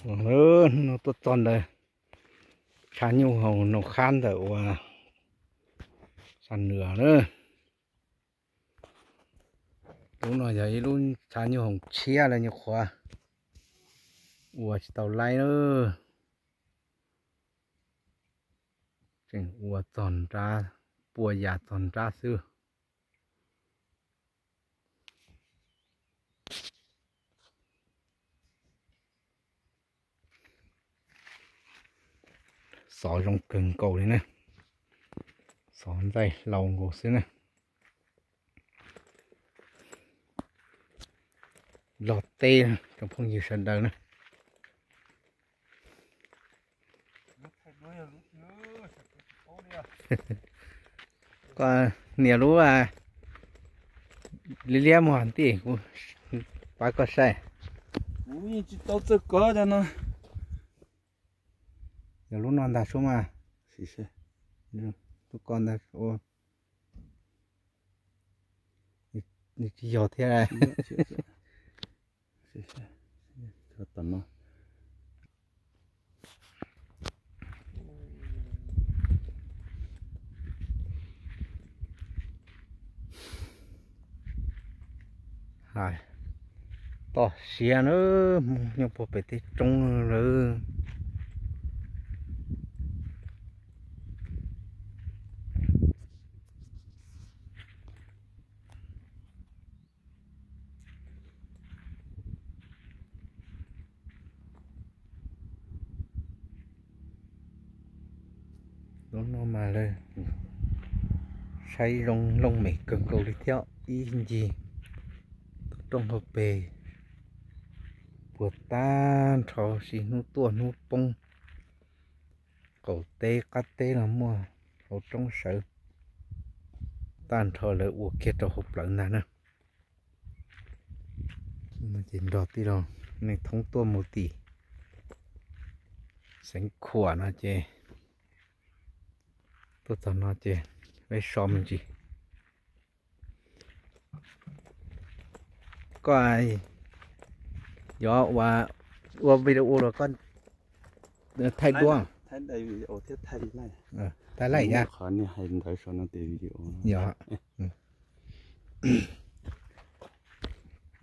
Hnub no tuaj txog ntawm tshav nyuj hoom Noo Khab ntawm ua Xam Nws na. Lub no yog ib lub tshav nyuj hoom tshiab lawm nyuam qhuav ua tsis tau laib na. Tseem ua txog nrab, pua yas txog nrab xwb. Xov zoo kawg nkaus li na. Xov ntxaij hlau nkaus xwb na. Los teb tsoom phooj ywg sawv daws na. Koj nias lub liab liab muag ntij kuv pab koj saib. Kuv yeej tsis tau txawj kov cov no. Yog lub no ntag sub mas. Lub ko ntag ua. Nws tsis yog thiab. Hais toj siab na, Hmoob nyob puag pem tej roob lawm. Lub no mas lawv saib zoo looj mem kawg nkaus li thiab ib ncig. Toj roob hauv pes puas tag nrho, sis hnub tuaj hnub poob. Qaum teb qab teb los muaj, hauv roob sawv tag nrho, lawv ua kiag rau hauv plawv ntag na. Ces nrog tij laug Neej Thoob tuaj mus tim Xeev Khuam no ces tuaj txog no ces peb so me ntsis. Koj yuav ua video los koj thaij duab, thaij laij yog qhov niag hais ntawd sau no tes video. Yog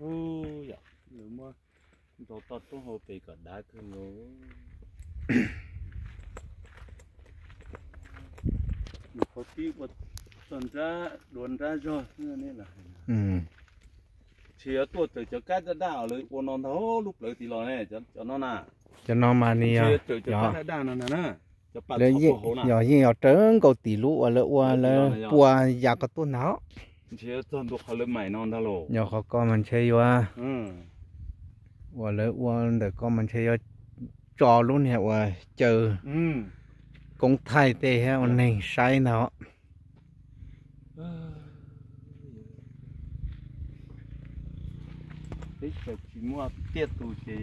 lawv muab ntaus toj roob hauv pes kom dav kawg nkaus. Qhov tib ua txog nrab dua nrab zog xwb ne. Ntshe yuav tuaj raws cov kab daj daj lawv ua no ntag lub plawv tim los ne, cov no na. Cov no mas nws yog raws cov kab daj daj no ntag na. Yog yeej yog raws nkaus tim lub uas lawv ua lawv pua yas ko tuaj ntag. Ntshe yuav txog ntua qhov lawv maim no ntag los. Yog qhov ko mas ntshe yuav, uas lawv ua ntawm ko mas ntshe yuav tso lub niag uas caw koob thaij tej thiab ua neeg saib ntag. Teb chaws tsis muaj tiaj tus ces